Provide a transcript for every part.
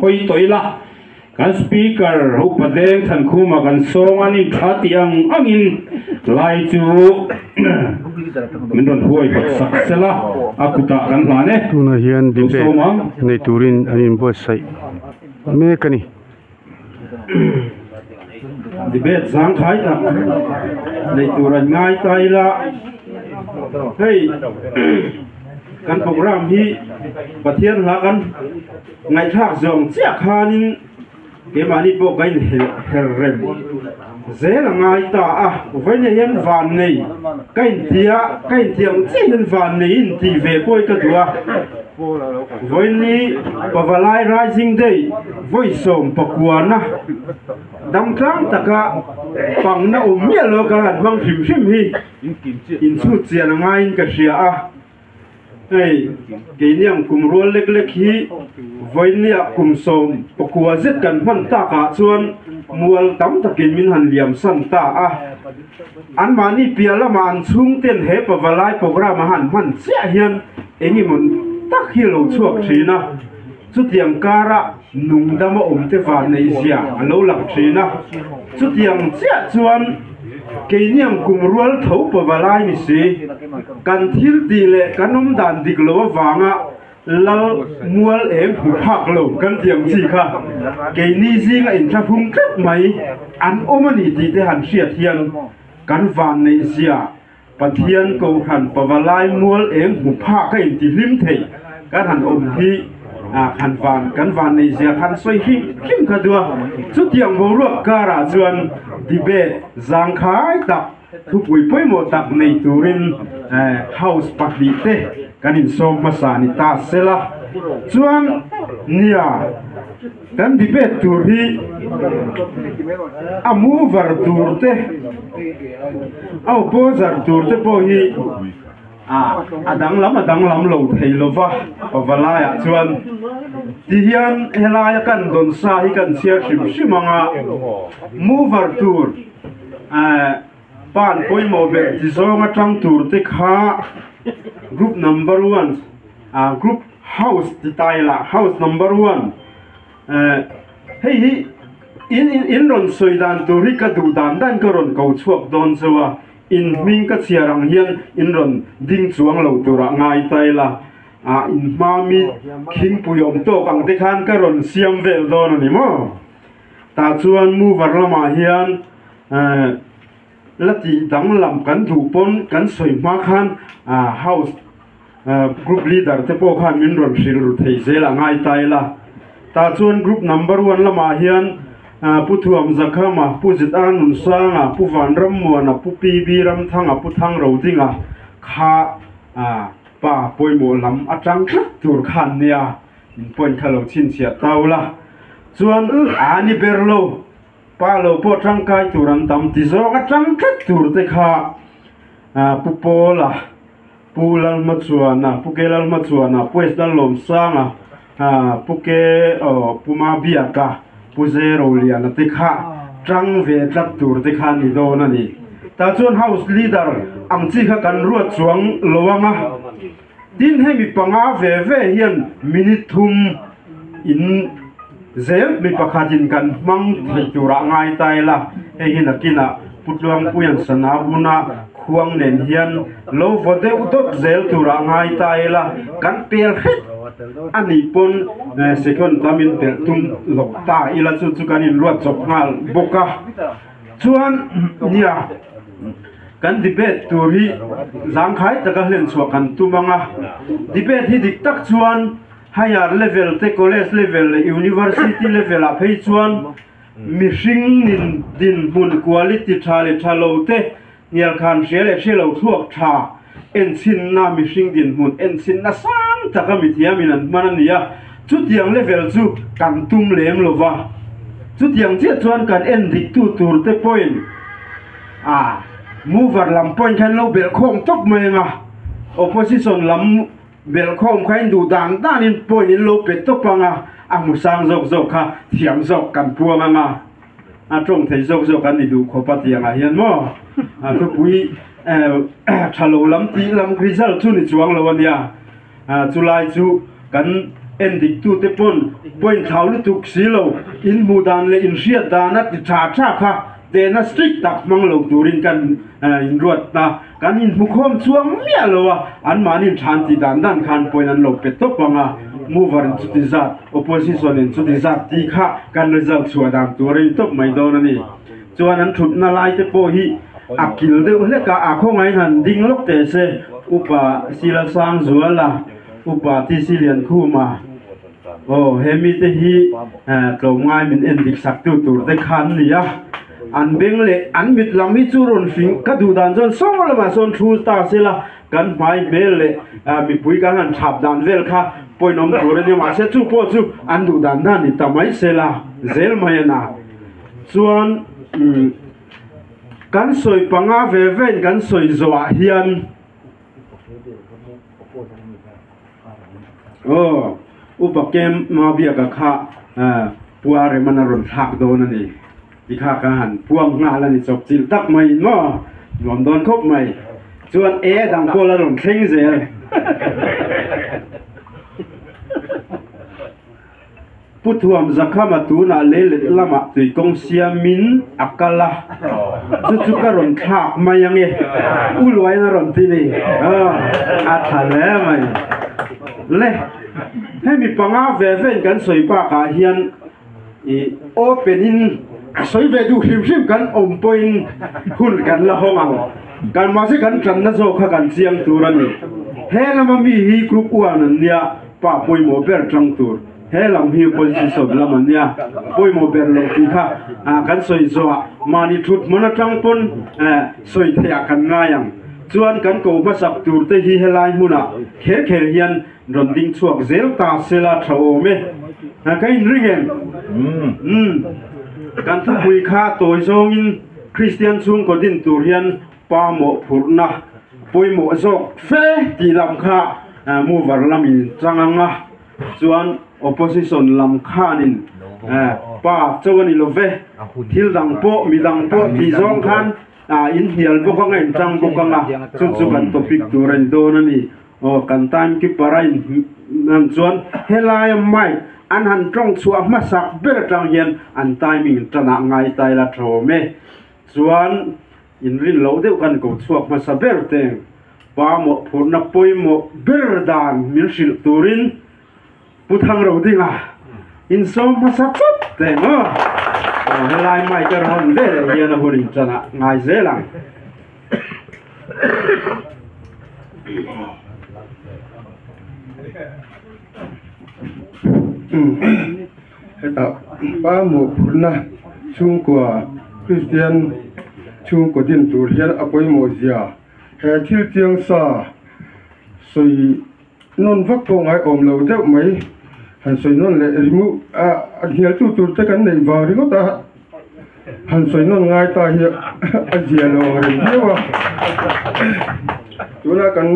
hawi tawh ila, kan Speaker Upa Deng Thankhuma kan sawng a ni tha tih ang angin lai chu min rawn huai hawt sak sela a kutah kan hlan e. Tunah hian debate nei turin an inbuatsaih mek a ni. Debate zangkhai tak nei tur an ngai ta ila hei kan program hi Pathian hla kan ngaihthlak zawng chiah khanin keimahni pawh ka inhelh her rem zel a ngai ta a vawiinah hian van nei ka intia ka intiang chiah hian van nei intih ve pawh hi ka duh a. Vawiinni Pavalai Rising Day vawi 19na damtlang taka pangna awm miah lo kan han hmang hrim hrim hi inchhut chian a ngaiin ka hria a. Hei keini ang kum rual lek lek hi vawiinniah kum 19 zet kan hman takah chuan mual tam takin min han liam san ta a. Anmahni piah lamah an chhungten he Pavalai programme a han hman chiah hian engemaw tak hi a lo chhuak thin a, chutiang kara nungdama awmte vanneihzia a lo lang thin a. Chutiang chiah chuan keiniang kum rual tho Pavalai ni si, kan thil tih leh kan awmdan dik lo avanga Lal mual eng hmu phak lo kan tih ang chi kha keini zinga inthlahrung tlat mai an awm a ni tih te han hriat hian kan vanneih zia Pathian Kohhran Pavalai mual eng hmu phak a intihlim thei kan han awm hi han van kan vanneih zia khan sawi hrim hrim kha duh a. Chutiang boruak karah chuan debate zangkhai tak Thupui pawimawh tak nei turin house pahnihte kan insawm hmasa ni ta sela chuan nia kan debate tur hi a mover tur te a opposer tur te pawh hi a danglam a danglam lo thei lova pavalaiah chuan tihian helaia kan dawn sa hi kan chhiar hrim hrim anga mover tur. Pan pawimawh ber ti zawng atang tur te kha group number one group house ti ta ila house number one hei hi in in rawn sawi dan tur hi ka duh dan dan ka rawn ko chhuak dawn chu a in hming ka chhiar ang hian in rawn ding chuang lo turah ngai ta ila in hma mi khingpui awm tawk ang te khan ka rawn siam vel dawn a ni maw. Tah chuan mover lamah hian la tih danglam kan duh pawn kan sawi hma khan house group leader te pawh khan min rawn hrilh ru thei zel a ngai ta ila. Tah chuan group number one lamah hian Pu Thuam Zakhama, Pu Zit-a Nunsanga, Pu Vanrammuana, Pu PB Ramthanga, Pu Thang Rodinga kha pa pawimawh lam atang tlat tur khan nia. In point kha lo chhinchhiah ta ula chuan a ni ber lo, pa lo pawh tangkai tur an tam ti zawk a tang tlat tur te kha Pu Pawla, Pu Lalhmachuana, Pu Ke Lalhmachuana, Pu S Lallawmsanga, Pu Ke aw Pu Mabiaka, Pu Zeroliana te kha tang ve tlat tur te kha ni dawn a ni. Tah chuan House Leader ang chi kha kan ruat chuang lo ang a. Tin, hemi panga ve ve hian minute thum in zel mi pakhatin kan hmang thei turah ngai ta ila, hei hi nakinah Pu Tluangpuia'n sana buna khuang nen hian lo vaw deuh dawt zel turah ngai ta ila, kan pel hret a nih pawn second tam in pelh tum lawk ta ila chu chu kan inruat chawp nghal bawk a. Chuan nia kan debate tur hi zangkhai taka hlen chhuah kan tum ang a, debate hi dik tak chuan higher level te college level leh university level ah phei chuan mihring nin dinhmun quality tha leh tha lo te hnialkhan hria leh hria lo thluak tha enchinna mihring dinhmun enchinna sang taka mithiamin an hman a ni a, chutiang level chu kan tum lem lo va, chutiang chiah chuan kan en diktu tur te pawhin a mover lam pawhin khan lo belh khawm tawp mai ang a, opposition lam belh khawm kha in duh dan danin point in lo pe tawp ang a, a hmu sang zawk zawk kha thiam zawk kan puang ang a. A tawng thei zawk zawk an ni duh khawp a tiangah hian maw a thupui tha lo lam tih lam result chu ni chuang lo a nia. Chulai chu kan En diktute pawn point thlau lutuk si lo, in hmuh dan leh in hriat dan a ti tha tha kha tehna strict tak hmang lo turin kan inruat a, kan inhmukhawm chuang miah lo a, anmahni than tih dan dan khan point an lo pe tawp ang a, mover in chuti zat, opposition in chuti zat tih kha kan result chhuah dan tur a ni tawp mai dawn a ni. Chuan an thutna lai te pawh hi a kil deuh hlek a, a khawngaihin han ding lawk teh se, Upa Silasangzuala. Upa TC Liankhuma, Aw, he mite hi tlawmngai min en dik sak tu tur te kha an ni a, an beng leh an mit lam hi chu rawn fing ka duh dan chuan saw lamah sawn thu ta se la, kan hmai hmel leh mipui kan han thap dan vel kha point awm tur a nia, mahse chu pawh chu an duh dan dan ni ta mai se la zel mai a na. Chuan kan sawi panga ve vein kan sawi zawhah hian, Aw, Upa Kem Mabiaka kha pua Remana rawn thlak dawn a ni ti kha ka han puang nghal a ni chawp chilh tak mai maw nuam dawn khawp mai chuan e dang pawh la rawn thleng zel. Pu Thuam Zakhama tunah leilet lamah tuikawng siamin a kal a, chu chu ka rawn thlak mai ange, U Luaiin a rawn ti ni, a tha hle mai. Le, hemi panga ve vein kan sawi bakah hian i open in a sawi ve duh hrim hrim kan awm pawhin hun kan la hawng ang, kan mahse kan tanna zawk kha kan chiang tur a ni. He lama mi hi group one an nia. Pa pawimawh ber tang tur he lam hi opposition lam an nia, pawimawh ber lo tih kha kan sawi zawhah mahni thut hmun atang pawn sawi theihah kan ngai ang. Chuan kan ko hmasak tur te hi helai hmunah kher kher hian rawn ding chhuak zel ta sela tha awm e. Ka inring em? Umm. Kan thupui kha tawi zawngin Kristian chhungkaw din tur hian Pa mawhphurhna pawimawh zawk fe tih lam kha mover lamin chang ang a, chuan opposition lam khanin pa cho a ni lo ve, thil dang pawh mi dang pawh tih zawng khan inhnial bawk ang a, inchang bawk ang a, chu chu kan topic tur a ni dawn a ni. Aw kan time keeper a inhman chuan helaia mic an han tawng chhuah hmasak ber atang hian an timing tanah ngai ta ila tha awm e. Chuan inrin loh deuh kan ko chhuak hmasa ber teng pa mawhphurhna pawimawh ber dan min hrilh turin Pu Thangrodinga insawm hmasa chawp teng aw. Aw helai mic a rawn ve leh hian a hun inṭan ah ngai zel ang. Hetah pa mawhphurhna chhungkua Kristian chhungkaw din tur hian a pawimawh zia he thil chiang sa sawi nawn vak pawh ngai awm lo deuh mai han sawi nawn leh ringu a hnial tu tur te kan neih vang ringawt a han sawi nawn ngai ta hi a zia lo ang reng viau a tuna kan.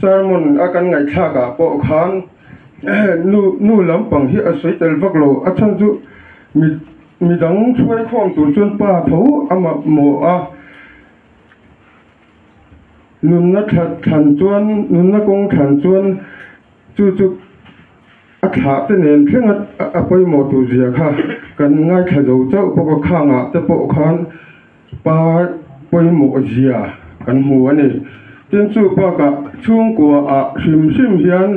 Sermon a kan ngaihthlak ah pawh khan nu nu lampang hi a sawi tel vak lo a chhan chu mi midang hruai khawm tur chuan pa tho a mamawh a nunna that thlan chuan nunna kawng thlan chuan chu chu a thlah te nen thleng a a pawimawh tur zia kha kan ngaithla zo chauh bawk a khang ah te pawh khan. Pa pawimawh zia kan hmu a ni. Tin chu bakah chhungkua ah hrim hrim hian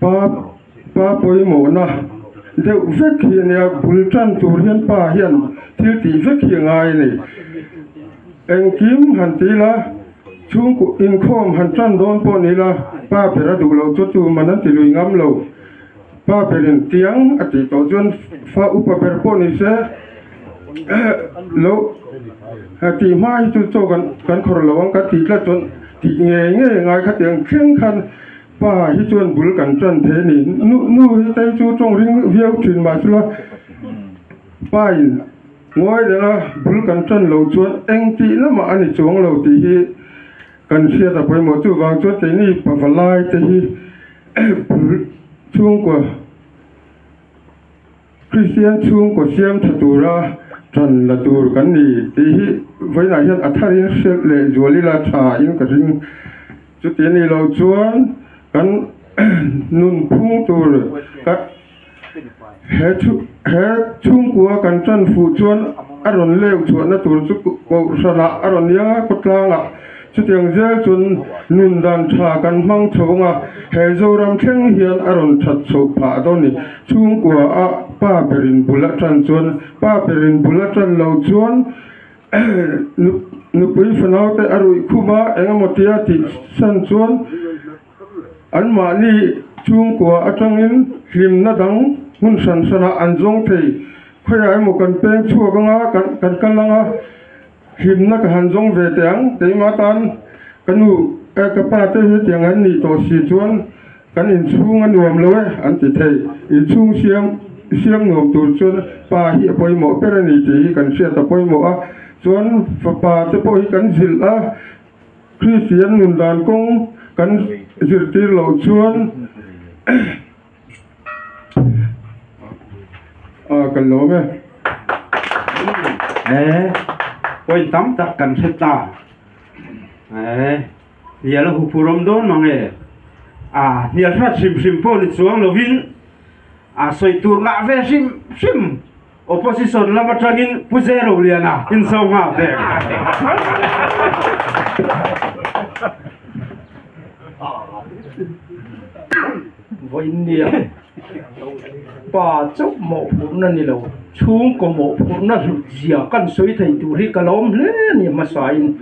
pa pa pawimawhna deuh vek hi a nia, bul tan tur hian pa hian thil tih vek hi a ngai a ni. Engkim han ti ila chhungkaw inkhawm han tan dawn pawh ni ila pa ber a duh loh chu tuman an ti lui ngam lo. Pa berin tiang a tih tawh chuan fa upa ber pawh ni se lo tih hma hi chu chaw kan kan khawr lo ang kan tih tlat chuan tih ngei ngei a ngai kha tiang thleng khan pa hi chuan bul kan tan thei a ni nu nu hi te chu tawng ring viau thin mahsela pa in ngawi reng a bul kan tan lo chuan eng tih lamah a ni chuang lo tih hi kan hriat a pawimawh chuvang chuan keini pavalai te hi. Chhungkaw Kristian chhungkaw siam tha tura tan la tur kan ni tih hi vawiinah hian a tharin hrilh leh zual ila tha in ka ring. Chuti ni lo chuan kan nunphung tur ka he he chhungkua kan tan fuh chuan a rawn leu chhuahna tur chu kohhranah a rawn iang a, khawtlangah chutiang zel chuan nun dan tha kan hmang chho ang a, he Zoram thleng hian a rawn that chhoh phah dawn ni. Chhungkua a pa berin bul a tan chuan pa berin bul a tan lo chuan nupui fanaute a ruih khum a, engemaw tia tih san chuan Anmahni chhungkua atangin hlimna dang hmun hran hranah an zawng thei. Khawiah emaw kan peng chhuak anga kan kal anga hlimna ka han zawng ve teh ang. Keimah tan ka nu eh ka pa te hetiang an nih tawh si chuan kan inchhung a nuam lo e an ti thei. Inchhung siam siam nuam tur chuan pa hi a pawimawh ber a ni tih hi kan hriat a pawimawh a. Chuan fapa te pawh hi kan zilh a. Kristian nun dan kawng kan zirtir loh chuan a kan lawm e. He point tam tak kan hre ta. He hnial a huphur awm dawn mang e. A hnial hrat hrim hrim pawh ni chuang lovin a sawi tur ngah ve hrim hrim. Opposition lam atangin Pu Zero Liana inso nghal teh. Vawiinnia pa chauh mawhphurhna ni lo, chhungkaw mawhphurhna hlut zia kan sawi thei tur hi ka lawm hle a ni hmasain.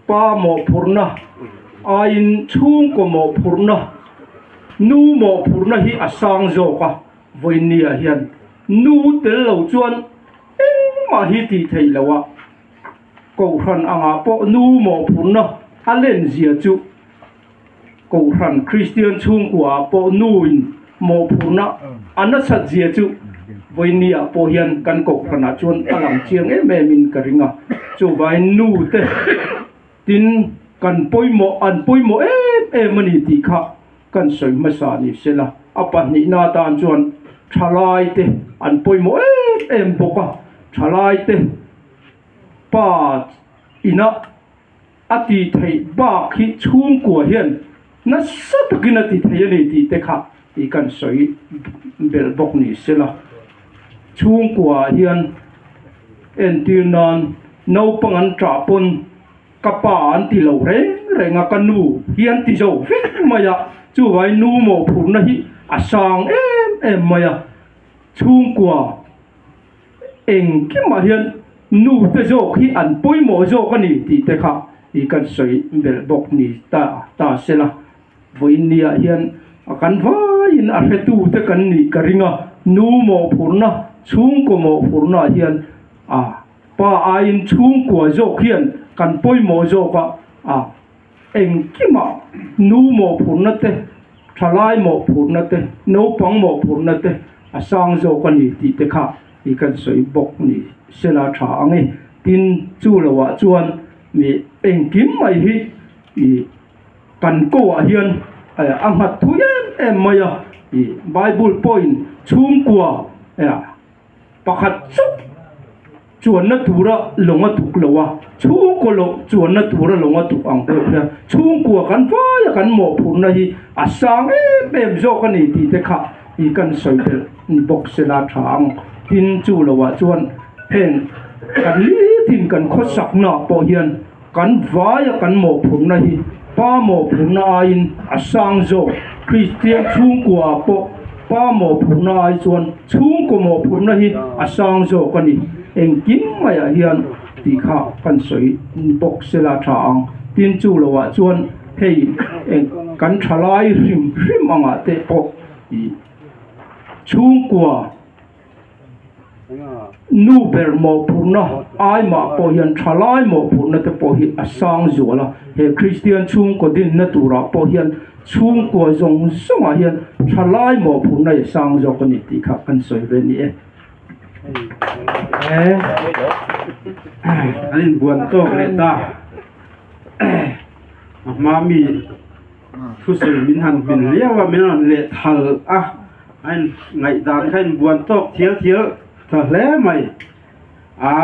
Pa mawhphurhna aiin chhungkaw mawhphurhna, nu mawhphurhna hi a sang zawk a. Vawiinniah hian nu tel lo chuan engmah hi tih theih loh a, Kohhran angah pawh nu mawhphurhna a len zia chu Kohhran Kristian chhungkuaah pawh nuin mawhphurhna a nasat zia chu vawiinniah pawh hian kan Kohhranah chuan a lang chiang em em in ka ring a, chuvangin nu te tin kan pawimawh an pawimawh em em a ni tih kha Kan sawi hmasa ni sela, a pahnihna atan chuan thalaite an pawimawh em em bawk a, thalaite pa ina a tih theih bak hi chhungkua hian nasa takin a ti thei a ni tih te kha i kan sawi belh bawk ni sela, chhungkua hian entir nan naupang an ṭah pawn. Ka pa an ti lo reng reng a, ka nu hi an ti zo vek mai a, chuvangin nu mawhphurhna hi a sang em em mai a, chhungkua engkimah hian nu te zawk hi an pawimawh zawk a ni tih te kha i kan sawi belh bawk ni ta ta se la, vawiinniah hian a kan vaiin a hretu te kan nih ka ring a, nu mawhphurhna chhungkaw mawhphurhnaah hian a. Pa aiin chhungkua zawk hian kan pawimawh zawk a, a engkimah nu mawhphurhna te, thalai mawhphurhna te, naupang mawhphurhna te a sang zawk a ni tih te kha i kan sawi bawk ni sela tha ang e. Tin, chu loah chuan mi engkim mai hi i kan koah hian a nghat thui em em mai a, i Bible pawhin chhungkua Pakhat chauh chuanna tura lawng a tuk lo a, chhungkaw loh chuanna tura lawng a tuk ang deuh hian chhungkua kan vaia kan mawhphurhna hi a sang em em zawk a ni tih te kha i kan sawi belh ni bawk sela tha ang. Tin, chu loah chuan heng kan nitin kan khawsaknaah pawh hian kan vaia kan mawhphurhna hi pa mawhphurhna aiin a sang zawk. Kristian chhungkuaah pawh pa mawhphurhna ai chuan chhungkaw mawhphurhna hi a sang zawk a ni. Engkim maiah hian tih kha kan sawi bawk sela tha ang. Tin chu loah chuan hei kan thalai hrim hrim angah te pawh ih chhungkua Nu ber mawhphurhna ai mah pawh hian thalai mawhphurhna te pawh hi a sang zual a, he Kristian chhungkaw dinna turah pawh hian chhungkua zawng zawngah hian thalai mawhphurhna hi a sang zawk a ni tih kha kan sawi ve ni e. An inbuan tawk leh ta a hma mi thusawi min han hmin liau a min rawn leh thal a. A in ngaihdan kha in buan tawk thial thial tha hle mai a,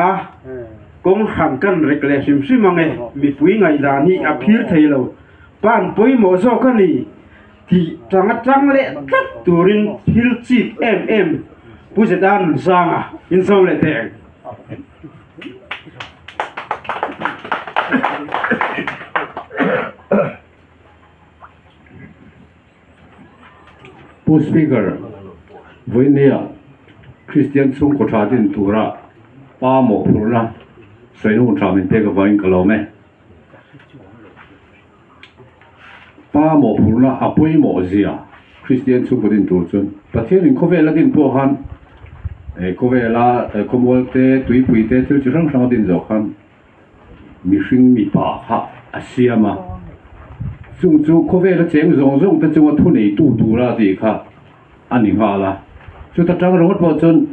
kawng hran kan rek leh hrim hrim ang e, mipui ngaihdan hi a phir thei lo. Pan pawimawh zawk a ni tih tang atang leh tlat turin thil chik em em Pu Zeta Nunsanga inzawm leh teh ang. Pu Speaker, vawinia Kristian chhungkaw tha din tura pa mawhphurhna sawi hun tha min pek avangin ka lawm e. Pa mawhphurhna a pawimawh zia Kristian chhungkaw din tur chuan Pathianin khawvel a din pawh khan khawvela khawmual te, tuipui te thil chi hrang hrang a din zawh khan mihring mipa kha a siam a, chung chu khawvela cheng zawng zawng te chunga thuneitu tura tih kha a ni nghal a. Chuta tang ringawt pawh chuan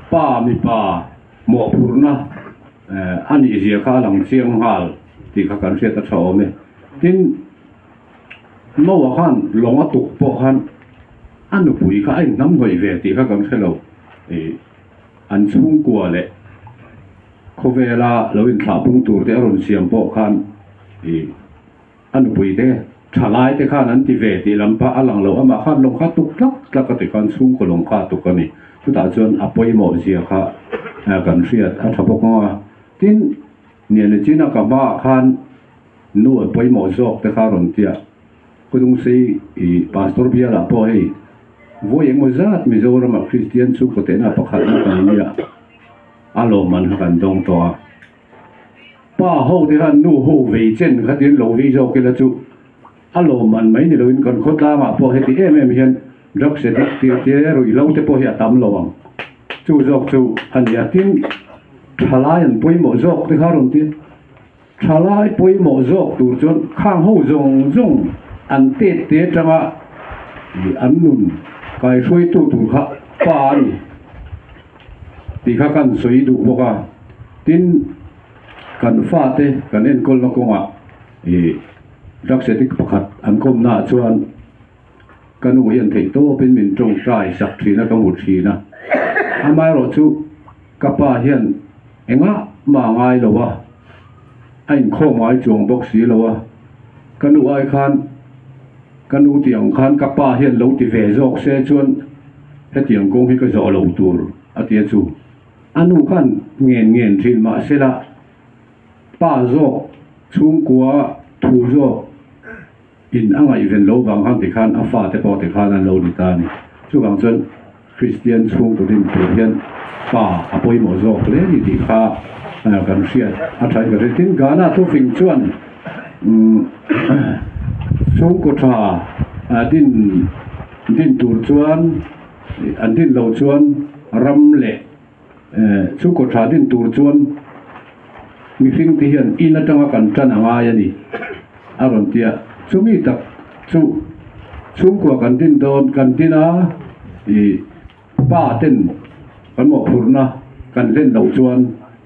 pa mipa mawhphurhna a nih zia kha a lang chiang nghal tih kha kan hriat a tha awm e. Tin, Noah khan lawng a tuk pawh khan a nupui kha a inhnamhnawih ve tih kha kan hre lo. An chhungkua leh khawvela lo inthlah pung tur te a rawn siam pawh khan ih a nupui te thalai te khan an ti ve tih lam pah a lang lo. Amah khan lawng kha tuk tlak tlak a ti khan chhungkaw lawng kha a tuk a ni. Chutah chuan a pawimawh zia kha kan hriat a tha bawk ang a. Tin, Nianechina ka hmaah khan nu a pawimawh zawk te kha a rawn ti a. Khawdungsei i Pastor bialah pawh hei vawi engmaw zat Mizorama Kristian chhungkaw tehna pakhatna kan nia a lawmman kha kan dawng tawh a. Pa ho te khan nu ho vei chen kha tiin lo vei zawk ila chu a lawmman mai ni loin kan khawtlangah pawh heti em em hian drugs addict tir te ruihhlo te pawh hi a tam lo ang. Chu zawk chu a ni a. Tin, thalai an pawimawh zawk te kha rawn ti. Thalai pawimawh zawk tur chuan khang ho zawng zawng an tet te atanga an nun kaihruaitu tur kha pa a ni tih kha kan sawi duh bawk a. Tin, kan fate kan enkawlna kawngah ih drugs addict pakhat an kawmnaah chuan ka nu hian theih tawpin min tawngtai sak thin a, ka hmu thin a. Amaherawhchu ka pa hian Engah mah a ngai lo a, a inkhawm ngai chuang bawk si lo a, ka nu ai khan ka nu tih ang khan ka pa hian lo ti ve zawk se chuan hetiang kawng hi ka zawh lo tur a ti a chu. A nu khan ngen ngen thin mahsela pa zawk chhungkua thu zawk in a ngaihven lo vang khan tikhan a fate pawh tikhan an lo ni ta a ni. Chuvang chuan Kristian chhungkaw din tur hian pa a pawimawh zawk hle a ni tih kha kan hriat a thain ka hria. Tin, Ghana thufing chuan chhungkaw tha din din tur chuan an din loh chuan ram leh chhungkaw tha din tur chuan mihring te hian in atanga kan tan a ngai a ni a rawn ti a. Chumi tak chu chhungkua kan din dawn kan din a ih pa ten kan mawhphurhna kan hlen loh chuan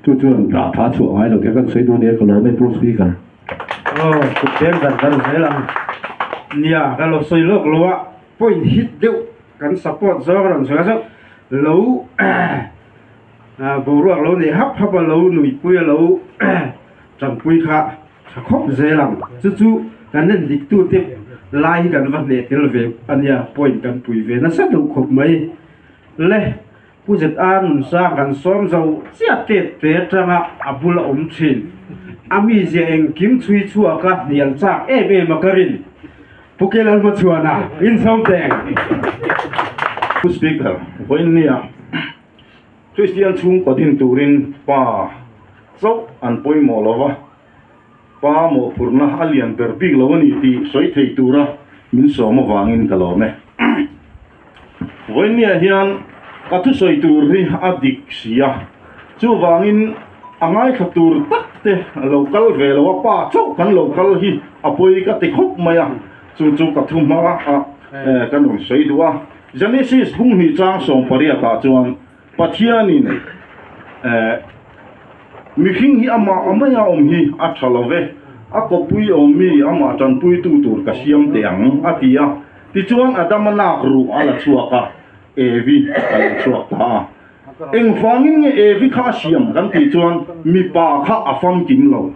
chu chuan rah tha chhuah ngai lo tih kan sawi dawn nia ka lawm e Pu Speaker. Aw kut tlem kan kal zel ang. Nia ka lo sawi lawk lo a point hit deuh Kan support zawng a rawn sawi a zauh lo boruak lo nei hap hap a lo nuihpui a lo tanpui kha tha khawp zel ang chu chu kan en dik tu te lai hi kan va hneh tel ve a nia point kan pui ve nasa deuh khawp mai le Pu ZR Nunsang kan sawm zo chiah tet te atanga a bula awm thin a mizia engkim chhui chhuak a hnial chak em em a ka rin. Pu Kelalhmachhuana insawm teng. Pu Speaker, vawiinnia Kristian chhungkaw din turin pa chauh an pawimawh lo va, pa mawhphurhna a lian ber bik lo a ni tih sawi thei tura min sawm avangin ka lawm e. Vawiinnia hian ka thusawi tur hi a dik si a, chuvangin a ngaithla tur tak te lo kal ve lo a, pa chauh kan lo kal hi a pawi ka ti khawp mai a, chu chu ka thu hma a ka rawn sawi duh a. Genesis bunghnih chang 18 ah chuan Pathianin mihring hi amah a maia awm hi a tha lo ve, a kawppui awmmi amah tanpuitu tur ka siam teh ang a ti a. Tichuan Adama lak ruh a la chhuak a, Evi a lo chhuak ta a. Engvangin nge Evi kha a siam kan tih chuan mipa kha a famkim lo.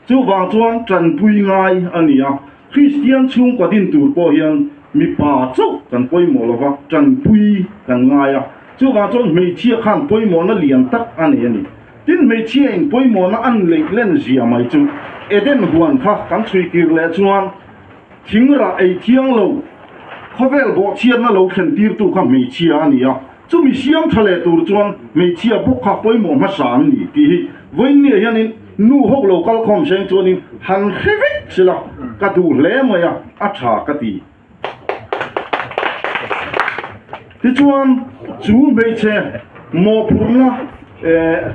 Chuvang chuan tanpui ngai a ni a. Kristian chhungkua din tur pawh hian mipa chauh kan pawimawh lova, tanpui kan ngai a. Chuvang chuan hmeichhia khan pawimawhna lian tak a nei a ni. Tin, hmeichhia in pawimawhna an leih len zia mai chu Eden huan kha kan chhui kir leh chuan thingrah ei thiang lo, khawvel bawhchhiatna lo thlen tirtu kha hmeichhia a ni a. Chumi siam tha leh tur chuan hmeichhia bawk kha pawimawh hmasa an ni tih hi vawiinniah hianin nu ho lo kal khawm seng chuanin han hre vek sela ka duh hle mai a, a tha ka ti. Tichuan chu hmeichhe mawhphurhna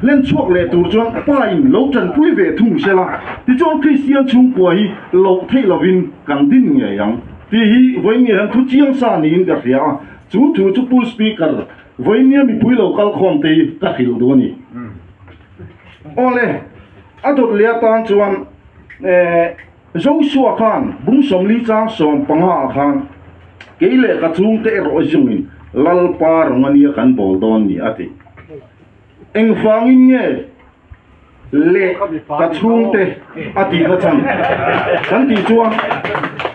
hlen chhuak leh tur chuan pa in lo tanpui ve thung sela, tichuan Kristian chhungkua hi loh theih lovin kan din ngei ang tih hi vawiinniah hian thu chiang sa niin ka hria a. Chu thu chu Pu Speaker, vawinia mipui lo kal khawm te hi ka hrilh duh a ni. Awle, a dawt leh atan chuan Joshua khan bung sawmli chang 15 ah khan kei leh ka chhungte erawh zawngin Lalpa rawng ania kan bawl dawn ni a ti. Engvangin nge leh ka chhungte a tihna chhan kan tih chuan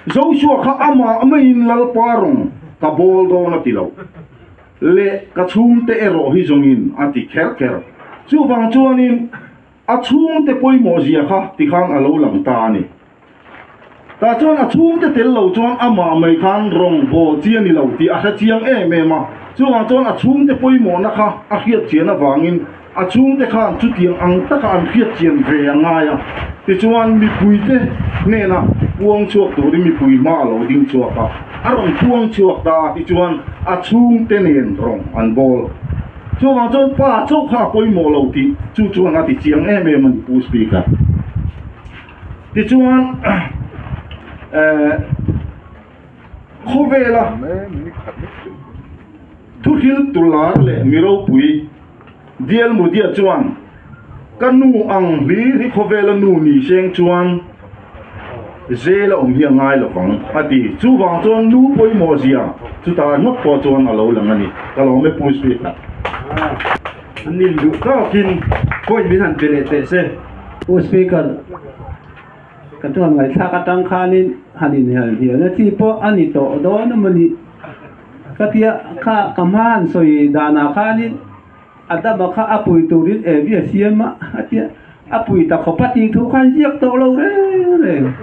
Joshua kha amah maiin Lalpa rawng ka bawl dawn a ti lo leh ka chhungte erawh hi zawngin a ti kher kher. Chuvang chuanin a chhungte pawimawh zia kha tikhan a lo lang ta a ni. Tah chuan a chhungte tel lo chuan amah mai khan rawng bawl chi a ni lo tih a hre chiang em em a. Chuvang chuan a chhungte pawimawhna kha a hriat chian avangin a chhungte khan chutiang ang taka an hriat chian ve a ngai a. Tichuan mipuite hnena puang chhuak turin mipui hma a lo ding chhuak a, a rawn puang chhuak ta a, tichuan a chhungte nen rawng an bawl. Chuvang chuan pa chauh kha a pawimawh lo tih chu chuan a ti chiang em em a ni Pu Speaker. Tichuan khawvela thuhil tular leh mi ropui Dial Mudia chuan ka nu ang hlir hi khawvela nu ni seng chuan zel a awm hi a ngai lovang a ti. Chuvang chuan nu pawimawh zia chutah ngawt pawh chuan a lo lang a ni. Ka lawm e Pu Speaker. An nin duh tawkin point min han pe leh teh se. Pu Speaker, ka chuan ngaihthlak atang khanin han inhel hnial na chi pawh a ni tawh dawn a mawni ka tia kha ka hma han sawi danah khanin Adama kha a pui turin Evi a siam a a tia a pui ta khawp a tih thu khan ziak tawh lo reng reng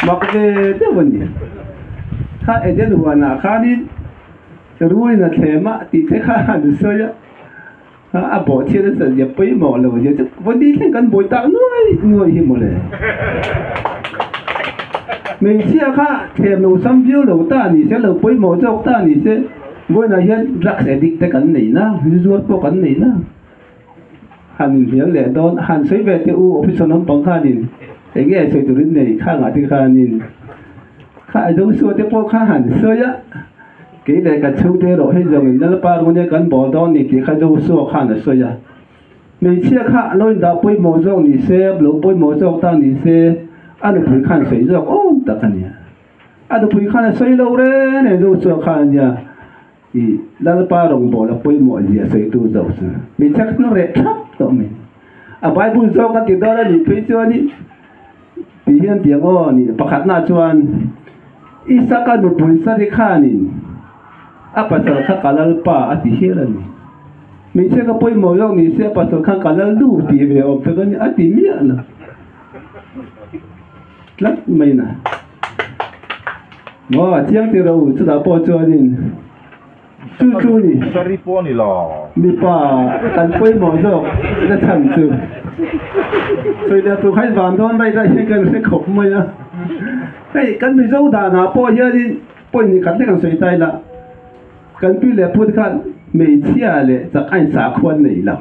mak ve deuh a ni. Kha Eden huanah khanin Ruin a thlem a tih te kha an sawi a, a bawhchhiat a zia pawimawh lo zia chu vawi thleng kan buai tak nuai nuai hi mawle. Hmeichhia kha thlem lo sam viau lo ta ni se, lo pawimawh zawk ta ni se, vawiinah hian drugs addict te kan nei na, zu zuar pawh kan nei na. Han inhnial leh dawn, han sawi ve teh u officer naupang khanin eng nge sawi turin nei khangah te khanin kha a zo suah te pawh kha han sawi a. Kei leh ka chhungte erawh hei zawngin Lalpa rune kan bawl dawn ni tih kha Joshua khan a sawi a. Hmeichhia kha lo indah pawimawh zawk ni se, lo pawimawh zawk ta ni se, a nupui khan sawi zawk awm tak a nia. A nupui khan a sawi lo reng reng Joshua khan a nia. I Lalpa rawngbâwl a pawimawh zia sawitu zawk chu hmeichhia kha chu reh thap tawh mai. A Bible zawk a ti dawn a nih phei chuan i Ti hian tiang aw ni pakhatna chuan Isaka nupui Sari khanin a pasal kha ka lalpa a ti hial a ni. Hmeichhia ka pawimawh zawk ni se a pasal khan ka lal duh tih ve awm tak a ni a ti miah lo tlat mai na. Maw chiang ti ro chutah pawh chuanin. Chu chu ni. Sari pawh a ni lo. Mipa kan pawimawh zawk na chhan chu. Sawi leh tur kha in van dawn daih daih hian kan hre khawp mai a. Hei kan Mizo danah pawh hianin point ni khat hlek an sawi ta ila kan pi leh pu te khan hmeichhia leh chak a in sakhua an nei lo.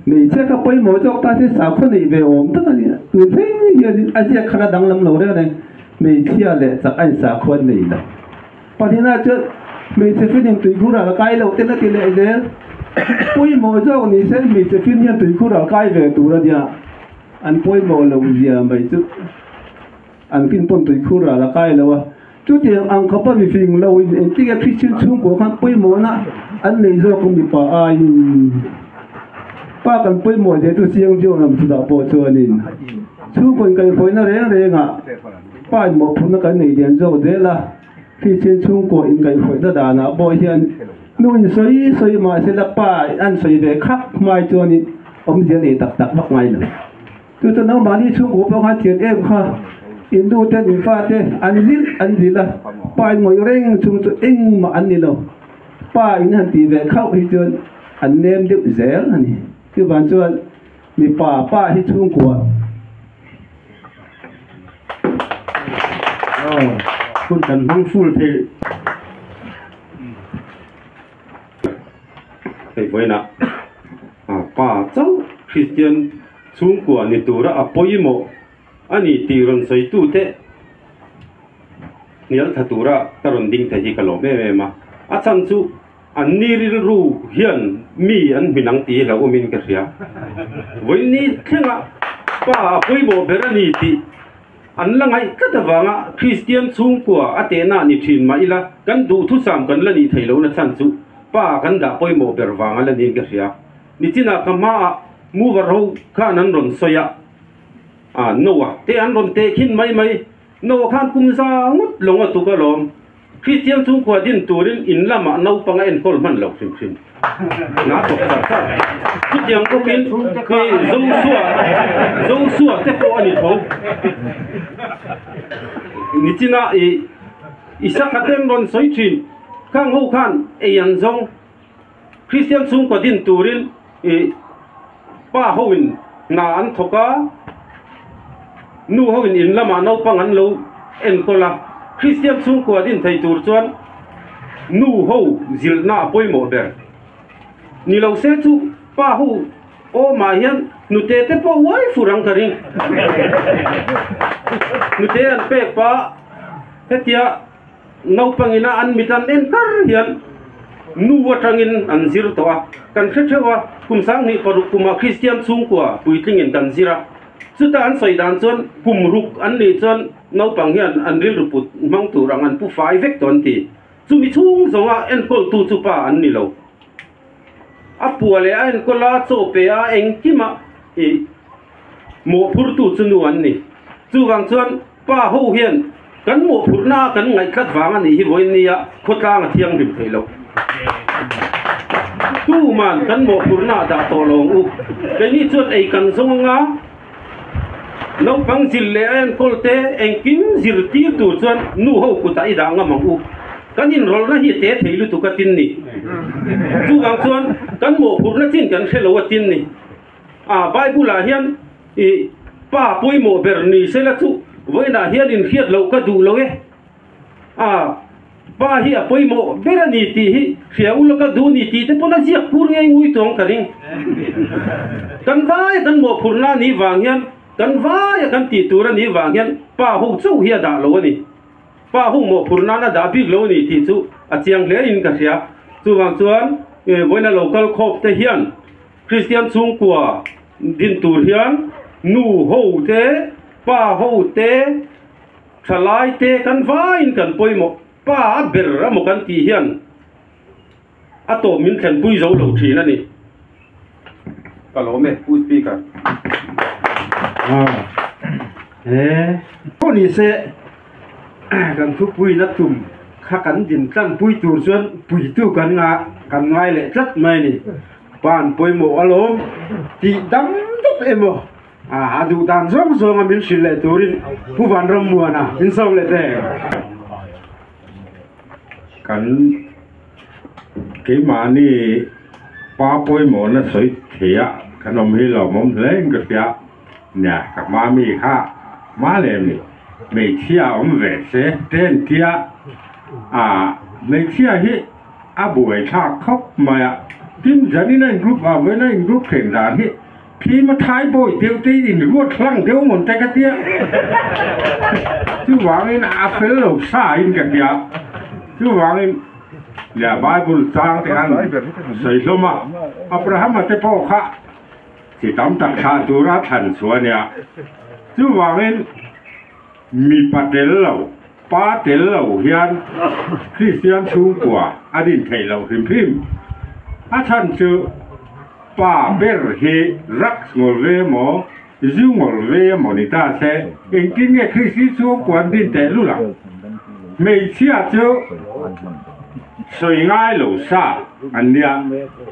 Hmeichhia kha pawimawh zawk ta se sakhua neih ve awm tak a ni a. Tun thleng hianin a ziak khan a danglam lo reng reng hmeichhia leh chak a in sakhua an nei lo. Pahnihna chuan hmeichhe finin tuikhur a la kai loh ten a ti leh zel. Pawimawh zawk ni se hmeichhe fin hian tuikhur a kai ve tur a nia. An pawimawh loh zia mai chu an fin pawn tuikhur a la kai lo a. Chutiang ang khawpa mifing lo in engtin nge Kristian chhungkua khan pawimawhna an nei zawk a mipa aiin pa kan pawimawh zia chu Siang Zion lam chutah pawh chuanin. Chhungkaw inkaihhruaina reng rengah pa in mawhphurhna kan nei lian zawk zel a, Kristian chhungkaw inkaihhruaina danah pawh hian nu in sawi sawi mahsela pa an sawi ve khak hmai chuanin awmzia nei tak tak vak ngai lo. Chu chu nangmahni chhungkaw pawh khan thian em kha in nu ten in fa te an zilh an zilh a, pa in ngawih reng chung chu engmah an ni lo. Pa in han tih ve khauh hi chuan an nem deuh zel a ni. Chuvang chuan mipa pa hi chhungkua. Aw, hun kan hmang full thei. Hei vawiinah pa chauh Kristian chhungkua ni tura a pawimawh a ni tih rawn sawitute hnial tha tura ka rawn ding thei hi ka lawm em em a. A chhan chu an ni rilru hian mi an hmin ang tih hi hlauhawmin ka hria. Vawiin ni thlenga pa a pawimawh ber a ni tih An la ngaih tlat avanga Kristian chhungkua a tehna ni thin mah ila kan duhthusam kan la nih theih lohna chhan chu pa kan dah pawimawh ber vang a la niin ka hria. Nichinah ka hmaah mover ho khan an rawn sawi a, ah Noah te an rawn teh khin mai mai. Noah khan kum za ngawt lawng a tuk alawm. Kristian chhungkua din turin in lamah naupang a enkawl hman lo hrim hrim. Na tawp char char. Chutiang bawkin khi Joshua, Joshua te pawh a ni tho. Nichina i Isaka te an rawn sawi thin. Khang ho khan ei an zawng. Kristian chhungkua din turin i pa hoin hna an thawk a, nu hoin in lamah naupang an lo enkawl a. Kristian chhungkua din thei tur chuan nu ho zilhna a pawimawh ber. Ni lo se chu pa ho awmah hian nute te pawh uai fur ang ka ring. Nute an pek pah hetia. Naupangina an mit an en kar hian nu atangin an zir tawh a, kan hre theuh a, kum 26 kumah Kristian chhungkua puitlingin kan zir a, chuta an sawi dan chuan kum ruk an nih chuan naupang hian an rilru put hmang tur ang an pu fai vek tawh an ti. Chumi chhung zawnga enkawltu chu pa an ni lo. A pua leh a enkawl a, chaw pe a, engkima ih mawhphurtu chu nu an ni. Chuvang chuan Pa ho hian kan mawhphurhna a kan ngaihtlat vang a nih hi vawiin nia khawtlang a thianghlim theih loh. Tuman kan mawhphurhna a dah tawh lo ang u. Keini chuan ei kan zawng anga naupang zil leh a enkawl te engkim zirtir tur chuan nu ho kutah i dah ngam ang u. Kan inrawlhna hi a te thei lutuk a tin ni. Chuvang chuan kan mawhphurhna chin kan hre lo a tin ni. A Bible ah hian i pa pawimawh ber ni sela chu vawiinah hian inhriat loh ka duh lo e. A pa hi a pawimawh ber a ni tih hi hria ula ka duh ni tih te pawn a ziak pur ngei ngui tawng ka ring. Kan vaia kan mawhphurhna a nih vang hian kan vaia kan tih tur a nih vang hian pa ho chauh hi a dah lo a ni. Pa ho mawhphurh nan a dah bik lo a ni tih chu a chiang hle in ka hria. Chuvang chuan vawiina local khawp te hian Kristian chhungkua din tur hian nu ho te, pa ho te, thalai te kan vaiin kan pawimawh. Pa a ber emaw kan tih hian a tawp min thlenpui zo lo thin a ni. Ka lawm e, Pu Speaker. He pawh ni se kan thupuina tum kha kan din tlanpui tur chuan puitu kan kan ngai leh tlat mai a ni. Pan pawimawh alawm tih dam deuh emaw a duh dan zawng zawnga min hrilh leh turin Pu Vanrammuana min sawm leh teh. Kan keimahni pa pawimawhna sawi theih a kan awm hi lawmawm hle in ka hria. Nia ka hma mi kha hma leh mi hmeichhia awm ve se te an tia ah hmeichhia hi a buai thlak khawp mai a tin zanin a in group ah vawiin a in group thleng dan hi thim a thai bawi deuh te in ruat hlang deuh mawn te ka tia chuvangin a fel lo sa in ka hria chuvangin nia bible chang te khan sawi hlawm a Abrahama te pawh kha. Chi tam tak thlah tura thlan chu a nia. Chuvangin mipa tel lo, pa tel lo hian Kristian chhungkua a din theih loh hrim hrim. A chhan chu pa ber hi drugs ngawl ve maw? Zu ngawl ve a maw ni ta se, engtin nge Kristi chhungkua an din teh lul ang? Hmeichhia chu sawi ngai lo sa an nia,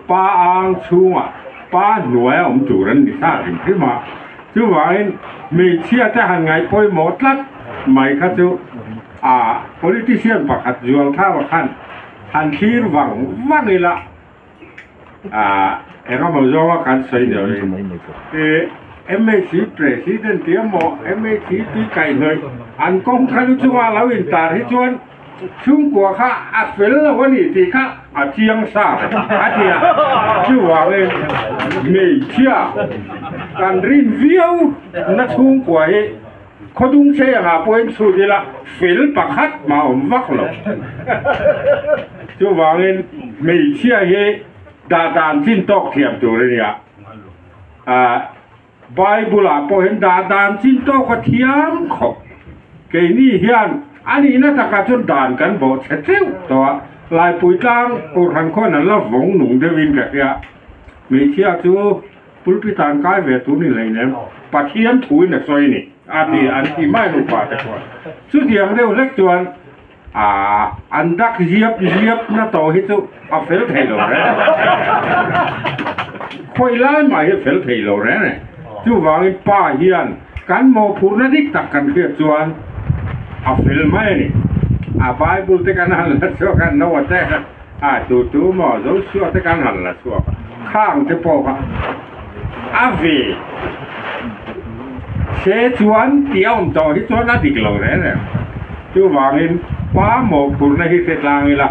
pa ang chhungah pa hnuaia awm tur an ni sa hrim hrim a, chuvangin hmeichhia te han ngaih pawimawh tlat mai kha chu a politician pakhat Zualthava khan han thlir vang vang ila. Ah, engemaw zawnga kan sawi deuh hi. MHC President tih emaw MHC tui kaihhnawih an kawng kha lu chunga lo intar hi chuan chhungkua kha a fel lo a ni tih kha a chiang sa a ti a. Chuvangin hmeichhia kan rin viau na chhungkua hi Khawdung sei angah pawhin chhut ila fel pakhat mah awm vak lo. Chuvangin hmeichhia hi dah dan chin tawk thiam tur a nia. Ahh Bible ah pawhin dah dan chin tawk a thiam khawp. Keini hian a nihna takah chuan dan kan bawh chhe teuh tawh a, Laipui tlang Kohhran khuan an la vawng nung deuhin ka hria. Hmeichhia chu Pulpit an kai ve tur ni hleinem, Pathian thuin a sawi ni a ti an ti mai nupa te chuan. Chutiang deuh hlek chuan aah an dak ziap ziap na tawh hi chu a fel thei lo reng a. Khawi lai mah hi a fel thei lo reng a ni. Chuvangin pa hian kan mawhphurhna dik tak kan hriat chuan a fel mai a ni. A Bible te kan han la chhuak a, Noah te A tu tu maw Joshua te kan han la chhuak a, khang te pawh kha a ve se chuan tih a awm tawh hi chuan a dik lo reng reng. Chuvangin pa mawhphurhna hi hre tlang ila,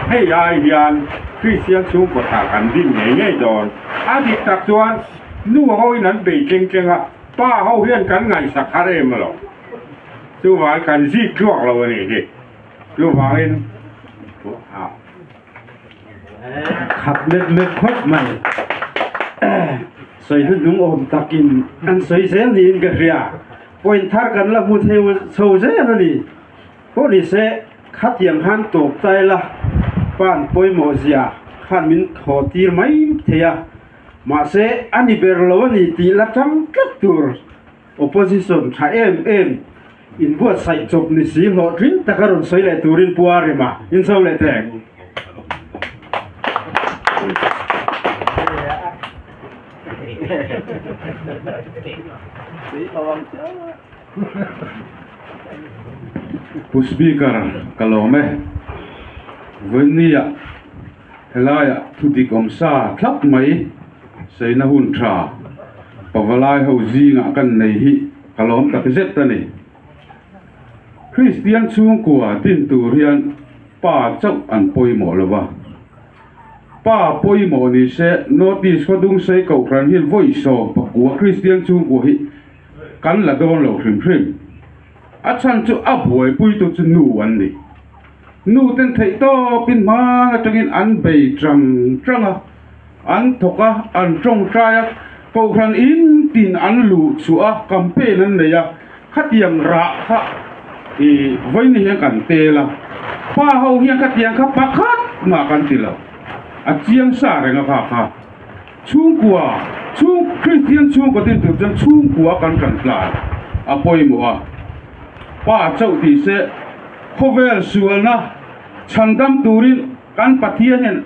hei ai hian Kristian chhungkaw tha kan din ngei ngei dawn. A dik tak chuan nu hoin an bei tleng tleng a, pa ho hian kan ngaihsak har em lo. Chuvangin kan zik tluak lo a nih hi. Chuvangin Khat met met khawp mai. Sawi hnuhnung awm takin an sawi zel niin ka hria. Point thar kan la hmu thei chho zel a ni. Pawh ni se khatiang khan tawp ta ila pan pawimawh zia khan min thaw tir mai thei a. Mahse a ni ber lo a ni tih la tang tlat tur. Opposition tha em em in buatsaih chawp ni si hlawhtling taka rawn sawi leh turin Pu Arima in so leh teh. Pu Speaker ka lawm e. Vawinia helaiah thu dik awm sa thlap mai. Seina hun tha pavalai ho zingah kan nei hi ka lawm tak zet a ni. Kristian chhungkua din tur hian pa chauh an pawimawh lo va. Pa pawimawh ni se North East khawdung sei kohhran hian vawi 19 Kristian chhungkua hi kan la dawn lo hrim hrim. A chhan chu a buaipuitu chu nu an ni. Nu ten theih tawpin hman atangin an bei tang tang a, an thawk a, an tawngtai a, kohhran in tin an luh chhuah a, campaign an nei a, khatiang rah kha ih vawiin hian kan tel a, pa ho hian khatiang kha pakhat mah kan ti lo, a chiang sa reng a kha kha chhungkua chhung Kristian chhungkua tin tur chuan chhungkua kan tan tlan a pawimawh a, pa chauh tih se. Khawvel sualna chhandam turin kan Pathian hian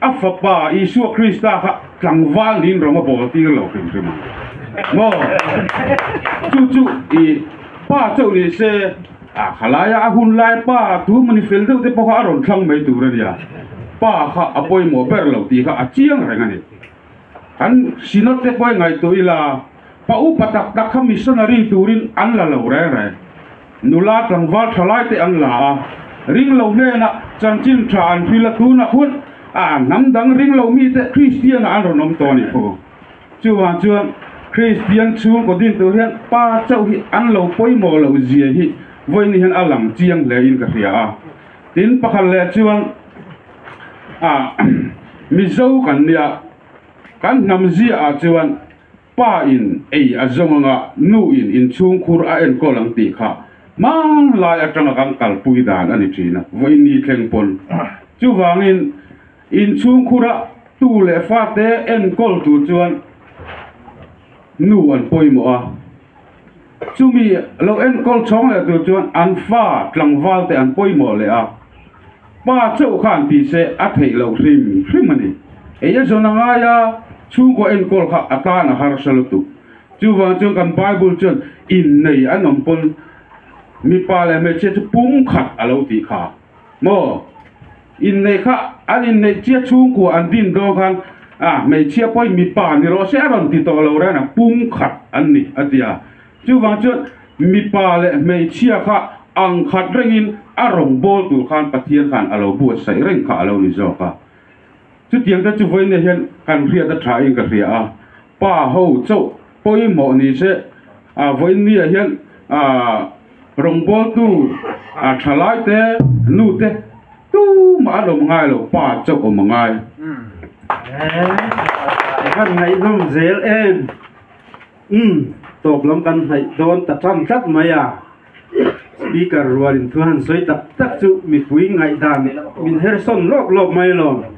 a Fapa Isua Krista kha tlangval niin rawng a bawl tir lo hrim hrim ang maw? Chu chu i pa chauh ni se, a khalaia a hun lai pa thu mani fel deuh te pawh kha a rawn thlang mai tur a nia. Pa kha a pawimawh ber lo tih kha a chiang reng a ni. Kan Synod te pawh i ngaihtuah ila, pa upa tak tak kha missionary turin an la lo reng reng. Nula tlangval tha lai te an la a, ring lo hnenah chanchin tha an hril a tunah hun a hnam dang ring lo mite Kristian ah an rawn awm tawh a nih pawh. Chuvang chuan Kristian chhungkaw din tur hian pa chauh hi an lo pawimawh loh zia hi vawiin hian a lang chiang hle in ka hria a. Tin pakhat leh chuan ah Mizo kan nia kan hnam zia ah chuan Pa in ei a zawng anga nu in inchhungkhur a enkawl ang tih kha hmanlai atanga kan kalpui dan a ni thin a, vawiin ni thleng pawn. Chuvangin inchhungkhura tu leh fate enkawl tur chuan nu an pawimawh a, chumi lo enkawl chhawng leh tur chuan an fa tlangval te an pawimawh leh a, pa chauh khan ti se a theih loh hrim hrim a ni. Ei a zawn a ngai a, chhungkaw enkawl kha a tan a harsa lutuk. Chuvang chuan kan Bible chuan innei an awm pawn mipa leh hmeichhia chu pumkhat a lo tih kha maw? Inneih kha an inneih chiah chhungkua an din dawn khan a hmeichhia pawhin mipa ni rawh se a rawn ti tawh lo reng a, pumkhat an ni a ti a. Chuvang chuan mipa leh hmeichhia kha ang khat rengin a rawn bawl tur khan Pathian khan a lo buatsaih reng kha a lo ni zawk a. Chutiang te chu vawiin hian kan hriat a tha in ka hria a, pa ho chauh pawimawh ni se a vawiin ni ah hian ah rawngbawltu ah thalai te nu te tumah an awm ngai lo pa chauh awm a ngai. Kan ngaihnawm zel em? Umm tawp lam kan hnaih dawn ta tan tlat mai a. Speaker rualin thu han sawi tak tak chu mipui ngaihdan min her sawn lawk lawk mai alawm.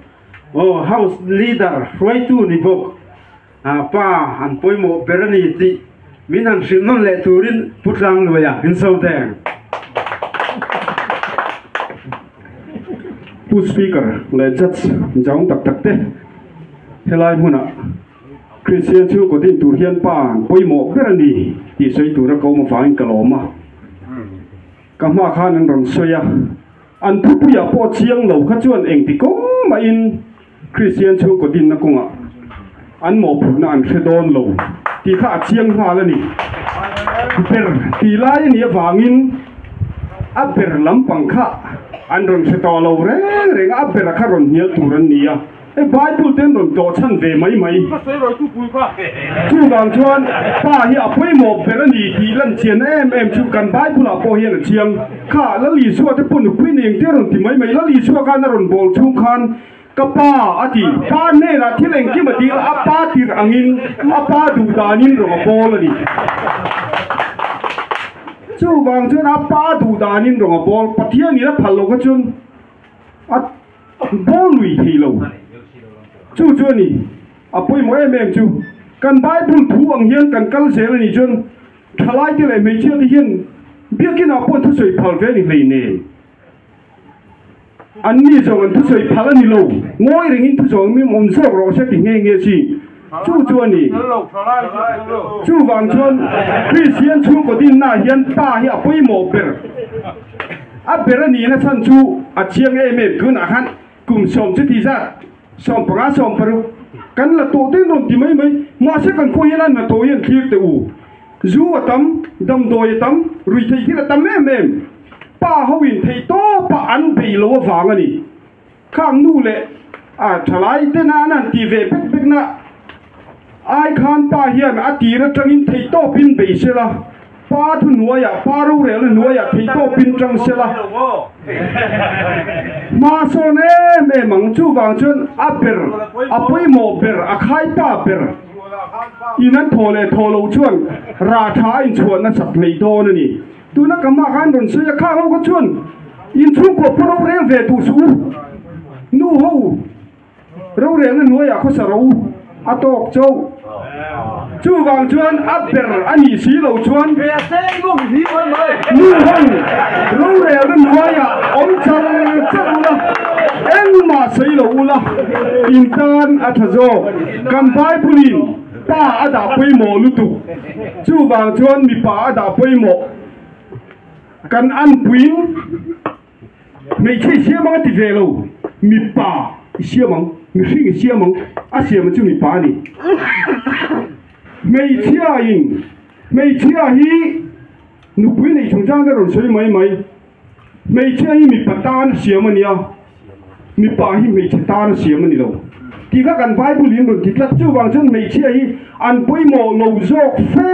Aw House Leader hruaitu ni bawk ah pa an pawimawh ber a ni tih min han hrilh nawn leh turin Pu Tlangluaia in so teng. Pu Speaker leh Judge jaung tak tak te helai hmunah Kristian chhungkaw din tur hian pa an pawimawh ber a ni tih sawi tura ka awm avangin ka lawm a. Ka hma khan an rawn sawi a, an thupuiah pawh chiang lo kha chuan engti kawng mahin Kristian chhungkaw dinna kawngah an mawhphurhna an hre dawn lo tih kha a chiang nghal a ni. Ber tih lai a nih avangin a ber lampang kha an rawn hre tawh lo reng reng a, a bera kha rawn hnial tur an ni a. Hei Bible te an rawn tlawh chhan ve mai mai. Chuvang chuan Pa hi a pawimawh ber a ni tih lan chianna em em chu kan Bible ah pawh hian a chiang. Kha Lal Isua te pawh nupui nei ang te a rawn ti mai mai. Lal Isua khan a rawn bawl chhung khan ka Pa a ti. Pa hnenah thil engkim a dil a, Pa tirh angin a Pa duh danin rawng a bawl a ni. Chuvang chuan a Pa duh danin rawng a bawl. Pathianin a phal lo kha chuan a. Bawl lui thei lo. Chu chu a ni. A pawimawh em em chu kan Bible thu ang hian kan kal zel a nih chuan thalai te leh hmeichhia te hian biakin ah pawh thusawi phal ve a ni hleinem. An ni zawng an thusawi phal a ni lo. Ngawi rengin thusawi awm awm zawk rawh se ti nghe nghe chi. Chu chu a ni. Chuvang chuan Kristian chhungkaw dinna ah hian pa hi a pawimawh ber. A ber a nihna chhan chu a chiang em em tunah khan kum sawm chuti zat 15 16 kan la tawh deuh rawn ti mai mai mahse kan khua hian a na tawh hi an thlir teh u. Zu a tam, damdawi a tam, ruihtheih thil a tam em em. Pa ho in theih tawpa an bei lo avang a ni. Khang nu leh a thalai te nan an ti ve bek bek na ai khan pa hian a tir atangin theihtawpin bei sela, pa thu hnuaiah, pa rorelna hnuaiah theihtawpin tang sela. Hma sawn em em ang, chuvang chuan a ber, a pawimawh ber, a khaipa ber in an thaw leh thaw loh chuan rah tha a inchhuah nasat mai dawn a ni. Tuna ka mah khan rawn sawi a, khang ho kha chuan inchhungkaw pawh rorel ve duh suh u, nu ho rorelna hnuaiah khawsa rawh u, a tawk chauh. Chuvang chuan a ber a nih si loh chuan nu ho rorelna hnuaiah awm char char ula, engmah sawi lo ula, in tan a tha zawk. Kan Bible-in Pa a dah pawimawh lutuk. Chuvang chuan mipa a dah pawimawh. Kan anpuiin hmeichhe i siam ang a ti ve lo. Mipa i siam ang, mihring i siam ang, a siam chu mipa a ni. Hmeichhiain hmeichhia hi nupui neih chungchang te rawn sawi mai mai. Hmeichhia hi mipa tan a siam a nia, mipa hi hmeichhe tan a siam a ni lo tih kha kan Bible in rawn ti tlat. Chuvang chuan hmeichhia hi an pawimawh lo zawk fe,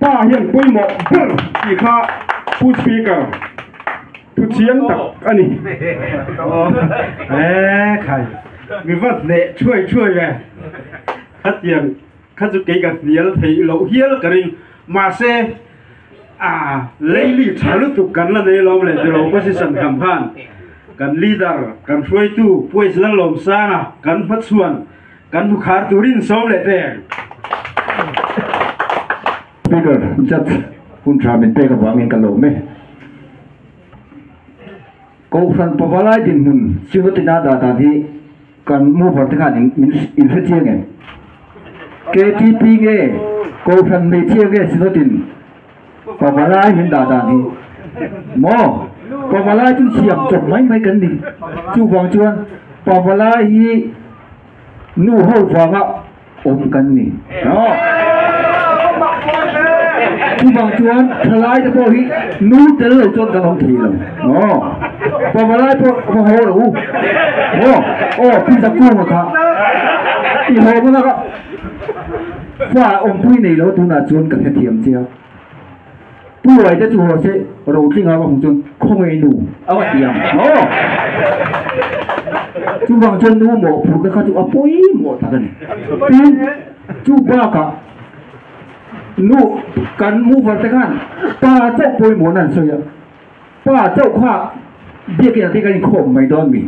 pa hi an pawimawh ber tih kha Pu Speaker thu chiang tak a ni. Eee khai, mi va hneh thuai thuai ve, khatiang kha chu kei ka hnial theih loh hial ka ring, mahse A leili tha lutuk kan la nei lawm leh tilo opposition kham khan kan leader kan hruaitu Puaisla Lawmsanga kan hmachhuan kan hmukhar turin sawm leh teng. Speaker, Judge hun tha min pek avangin ka lawm e. Kohhran pavalai dinhmun Sivatina dah dan hi kan mover te khan min in hre chiang em? KTP nge Kohhran hmeichhia nge Sinotin pavalai min dah dan hi? Maw? Pavalai chu siam chawp mai mai kan ni. Chuvang chuan pavalai hi nu ho vanga awm kan ni. Chuvang chuan thalai te pawh hi nu tel lo chuan kan awm thei lo. Pavalai pawh va haw rawh u. Aw pi Zakunga kha i haw hmana kha fa awmpui nei lo tunah chuan ka hrethiam che a. Pu Ruai te chu haw se Rotlinga va hmu chuan khawngaih nu a va ti ang maw? Chuvang chuan nu mawhphurhna kha chu a pawimawh tak a ni. Tin, chu bakah nu kan mover te khan pa chauh pawimawhna an sawi a. Pa chauh kha biakin ah te kan inkhawm mai dawn mi?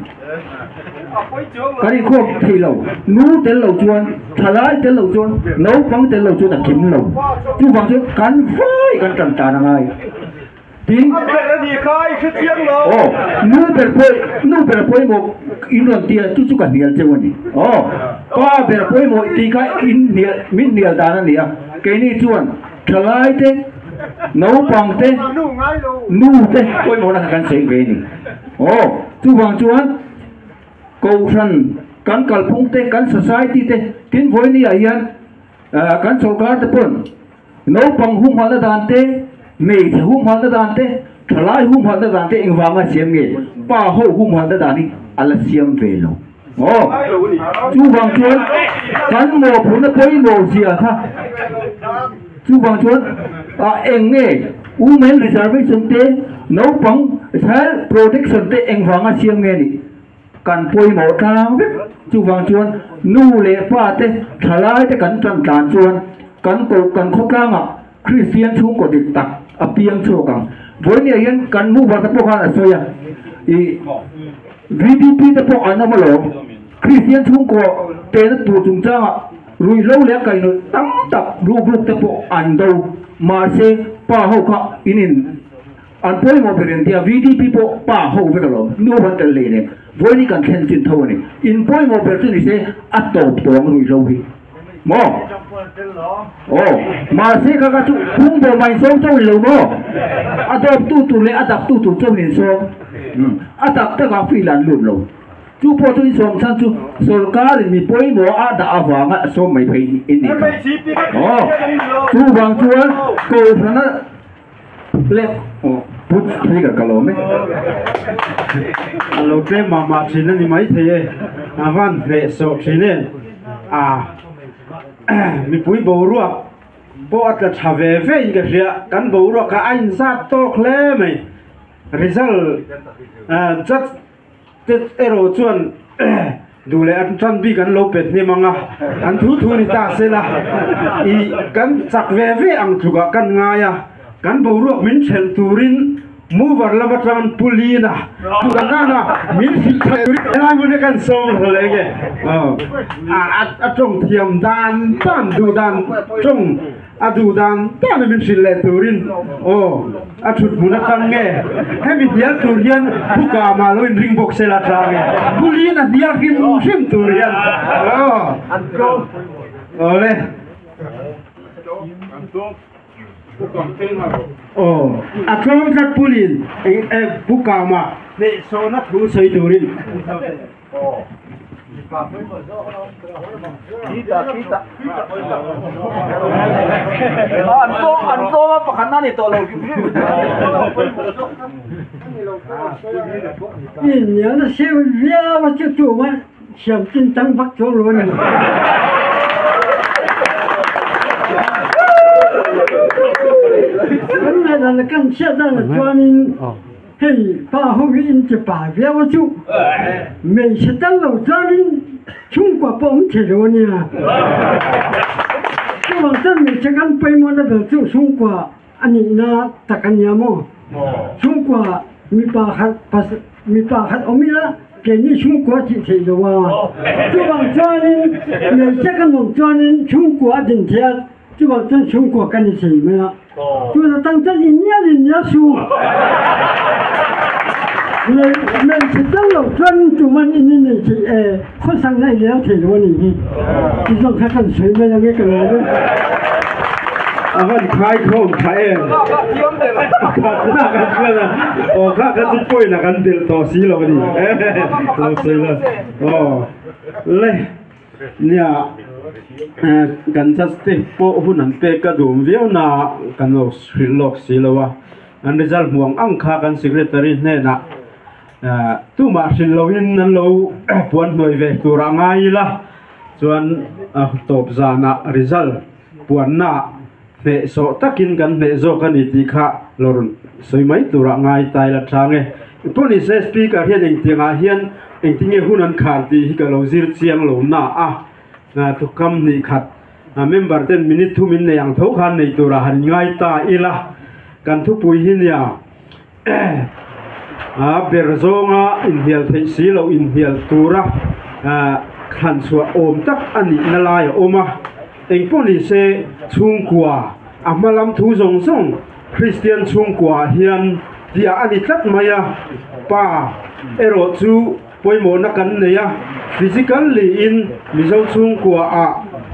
Kan inkhawm thei lo. Nu tel lo chuan, thalai tel lo chuan, naupang tel lo chuan a kim lo. Chuvang chuan kan vai kan tan tan a ngai. Tin, aw, nu ber pawh, nu ber pawimawh in rawn ti a, chu chu ka hnial cheu a ni. Aw, pa ber pawimawh tih kha in hnial, min hnial dan a ni a. Keini chuan Thalai te, naupang te, nu te pawimawhna kha kan sawi ve a ni. Aw, chuvang chuan Kohhran kan kalphung te, kan society te, tin vawinia hian kan sorkar te pawn naupang humhalhna dan te, hmeichhe humhalhna dan te, thalai humhalhna dan te engvanga siam nge pa ho humhalhna dan hi a la siam ve lo. Aw, chuvang chuan kan mawhphurhna pawimawh zia kha chuvang chuan ah eng nge women reservation te naupang child protection te engvanga siam nge nih kan pawimawh tlang vek chuvang chuan nu leh pa te thalai te kan tan tlan chuan kan koh kan khawtlangah Kristian chhungkaw dik tak a piang chhuak ang. Vawinia hian kan mover te pawh khan a sawi a, ih VDP te pawh an awm alawm. Kristian chhungkaw tehna tur chungchangah ruihhlo leh a kaihhnawih tam tak ruk ruk te pawh an do. Mahse pa ho kha in in an pawimawh ber in tia VDP pawh pa ho vek alawm, nu ho an tel hlei nem. Vawiin hi kan thlen chin tho a ni. In pawimawh ber chu ni se a tawp tawh ang ruihhlo hi. Maw? Aw, mahse ka ka chu phung bawm a insawm chauh ni lo maw? A dawptu tur leh a daktu tur chauhin insawm. A tak takah field an lut lo. Chu pawh chu insawm chhan chu sorkarin mi pawimawh a dah avanga a sawm mai phei in nih kha. Aw, chuvang chuan Kohhrana leh aw put speaker ka lawm e. A lo tlem mah mah thin a ni maithei e, a van hnehsawh thin e. A mipui boruak pawh a tla tha ve ve in ka hria, kan boruak kha a inzat tawk hle mai. Result judge te erawh chuan duh leh an tan bik an lo pet hnem ang a, an thu thu ni ta se la, ih kan chak ve ve ang tlukah kan ngai a, kan boruak min thelh turin mover lam atang Pu Lina kan nana min hrilh theih turin helai hmun hi kan sawm hlawlh eng e, a tawng thiam dan dan duh dan tawng. A duh dan dan a min hrilh leh turin aw a thut hmun atang nge hemi hnial tur hian pu Kama lo inring bawk sela tang e Puliin a hnial hrim hrim tur hian aw awle aw a tlawm tlat Puliin pu Kama hnehsawhna thu sawi turin. Innialna siam viau a chu tum a siam chin chang vak chuang lo a ni. Kan ngaihdan leh kan chhiat danah chuanin Hei pa ho hi in ti pa viau a chu hmeichhe tal lo chuanin chhungkua pawh awm thei lo a nia. Chuvang chuan hmeichhe kan pawimawhna ber chu chhungkua a nihna tak a nia maw? Chhungkua mipa khat mipa khat awm ila keini chhungkua tih theih lo a. Chuvang chuanin hmeichhe kan awm chuanin chhungkua a din thei a. Chuvang chuan chhungkua kan ni thei mai a. Tuna tang chuan innial innial su. Hmeichhe tel lo chuan tuman in in nei thei e, khawsakna i leng thei lo a nih hi. Ti zawng kha kan sawi mai ang e ka lawm e. A van khai khawm tha em. Khatna kan chuan a, aw kha kha chu point a kan belh tawh si lo a ni. Lo sawi la. Aw le. Nia, kan judge te pawh hun an pek ka duhawm viau na kan lo hrilh lawk si lo a, an result hmuh ang ang kha kan secretary hnenah tumah hrilh loin an lo puan hnuai ve tur a ngai ila chuan a tawp zanah result puanna hneh sawh takin kan hneh zawk a ni tih kha lo rawn sawi mai turah ngai ta ila tha nge. Pawh ni se speaker hian engtiangah hian engtinge hun an khar tih hi ka lo zir chiang lo na a, thukam hnih khat member ten minute thum in nei ang tho khan nei turah han ngai ta ila kan thupui hi nia a ber zawnga inhnial theih si loh inhnial tura thlan chhuah awm tak a nihna lai a awm a, engpawh ni se chhungkua a hma lam thu zawng zawng Kristian chhungkua ah hian tih a ni tlat mai a, pa erawh chu pawimawhna kan nei a, physical niin Mizo chhungkua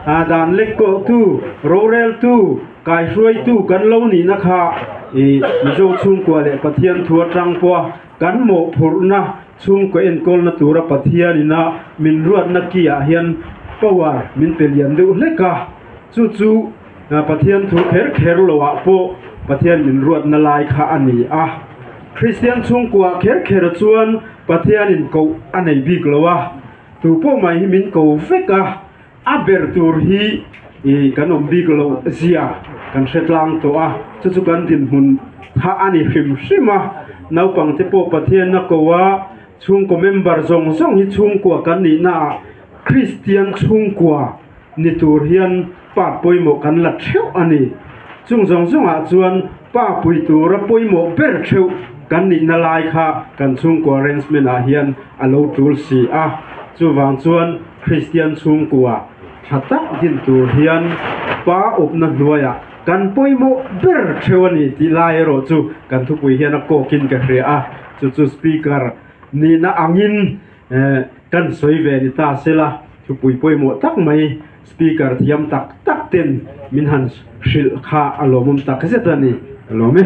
ah dan lek kawhtu, roreltu, Kaihruaitu kan lo nihna kha i Mizo chhungkua leh Pathian thu atang pawha kan mawhphurhna chhungkaw enkawlna tura Pathian ina min ruatna ki ah hian power min pe lian deuh hlek a, chu chu Pathian thu kher kher lo ah pawh Pathian min ruatna lai kha a ni a. Kristian chhungkua kher kher chuan Pathian in koh a nei bik lo a, tu pawh mai hi min ko vek a. A ber tur hi i kan awm bik loh zia kan hre tlang tawh a, chu chu kan dinhmun kha a ni hrim hrim a. Naupangte pawh Pathianna ko a, chhungkaw member zawng zawng hi chhungkua kan nihnaah Kristian chhungkua ni tur hian pa pawimawh kan la theuh a ni. Chung zawng zawngah chuan pa pui tura pawimawh ber theuh kan nihna lai kha kan chhungkua arrangement ah hian a lo tul si a. Chuvang chuan Kristian chhungkua tha tak din tur hian pa awpna hnuaiah kan pawimawh ber theuh a ni tih lai erawh chu kan thupui hian a kawkin ka hria a, chu chu Speaker nihna angin kan sawi ve ni ta sela thupui pawimawh tak mai Speaker thiam tak tak ten min han hrilh kha a lawmawm tak zet a ni. Ka lawm e.